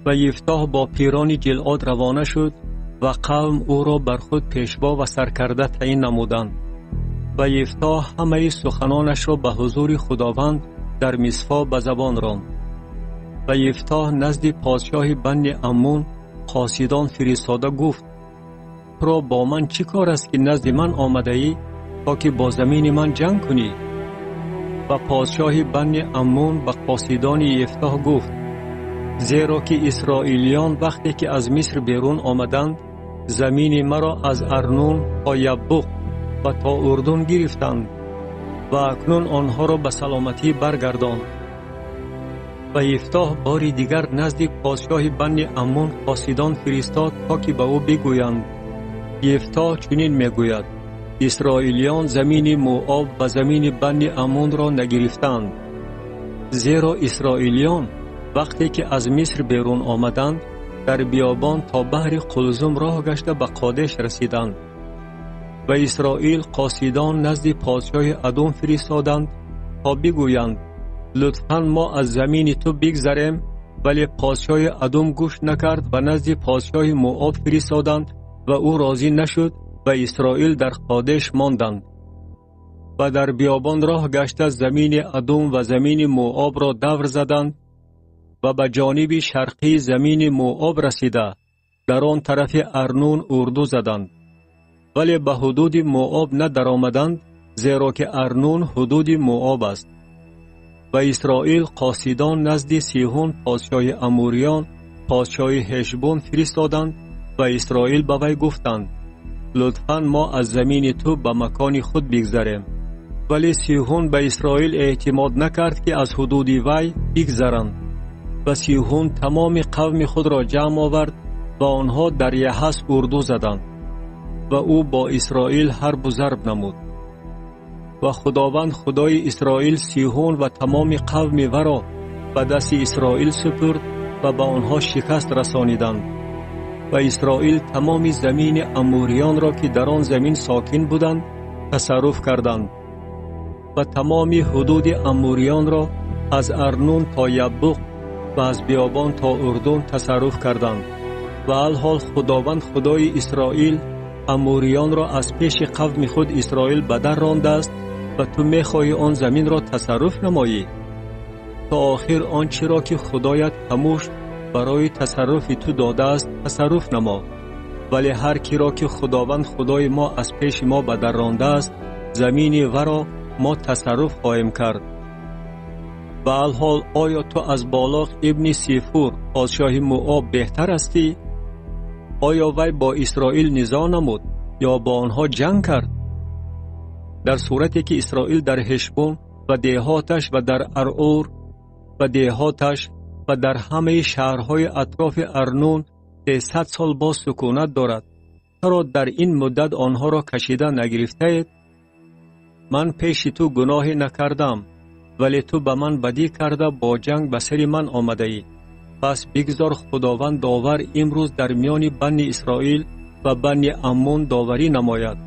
و یفتاح با پیران جلعاد روانه شد و قوم او را بر خود پیشوا و سرکرده تعیین نمودند. و یفتاح همه سخنانش را به حضور خداوند در مصفا به زبان راند. و یفتاح نزد پادشاه بنی عمون قاصدان فرستاده گفت: تو را با من چی کار است که نزد من آمده ای تا که با زمین من جنگ کنی؟ و پادشاه بنی عمون به قاصدان یفتاح گفت: زیرا که اسرائیلیان وقتی که از مصر بیرون آمدند، زمین مرا از ارنون تا یبوق و تا اردن گرفتند و اکنون آنها را به سلامتی برگردان. و یفتاح باری دیگر نزد پادشاه بنی عمون قاصدان فرستاد تا که به او بگویند: یفتاح چنین میگوید: اسرائیلیان زمین موآب و زمین بنی عمون را نگرفتند، زیرا اسرائیلیان وقتی که از مصر بیرون آمدند، در بیابان تا بحر قلزم راه گشته به قادش رسیدند. و اسرائیل قاصدان نزد پادشاه ادوم فرستادند تا بگویند: لطفاً ما از زمین تو بگذریم. ولی پادشاه ادوم گوش نکرد و نزد پادشاه موآب فرستادند و او راضی نشد و اسرائیل در قادش ماندند. و در بیابان راه گشته زمین ادوم و زمین موآب را دور زدند و به جانب شرقی زمین موآب رسیده در آن طرف ارنون اردو زدند، ولی به حدود موآب نه درآمدند، زیرا که ارنون حدود موآب است. و اسرائیل قاصدان نزد سیحون پادشاه اموریان پادشاه حشبون فرستادند و اسرائیل به وی گفتند: لطفاً ما از زمین تو به مکان خود بگذریم. ولی سیحون به اسرائیل اعتماد نکرد که از حدود وی بگذرند. و سیحون تمام قوم خود را جمع آورد و آنها در یحس اردو زدند و او با اسرائیل حرب و ضرب نمود. و خداوند خدای اسرائیل سیحون و تمام قوم ورا به دست اسرائیل سپرد و به آنها شکست رسانیدند. و اسرائیل تمام زمین اموریان را که در آن زمین ساکن بودند تصرف کردند و تمام حدود اموریان را از ارنون تا یبوق و از بیابان تا اردن تصرف کردند. و الحال خداوند خدای اسرائیل اموریان را از پیش قوم خود اسرائیل به در رانده است و تو می‌خواهی آن زمین را تصرف نمایی. تا آخر آنچه را که خدایت کموش برای تصرف تو داده است تصرف نما. ولی هر کی را که خداوند خدای ما از پیش ما به در رانده است، زمین ورا ما تصرف خواهیم کرد. و الحال آیا تو از بالاق ابن سیفور پادشاه موآب بهتر هستی؟ آیا وی با اسرائیل نزاع نمود یا با آنها جنگ کرد؟ در صورتی که اسرائیل در حشبون و دهاتش و در ارعور و دهاتش و در همه شهرهای اطراف ارنون 300 سال باز سکونت دارد، چرا در این مدت آنها را کشیده نگرفته اید؟ من پیش تو گناهی نکردم، ولی تو به من بدی کرده با جنگ به سر من آمده ای. پس بگذار خداوند داور امروز در میان بنی اسرائیل و بنی عمون داوری نماید.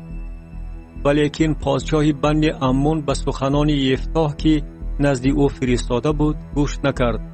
ولیکن پادشاه بنی عمون به سخنان یفتاح که نزد او فرستاده بود گوش نکرد.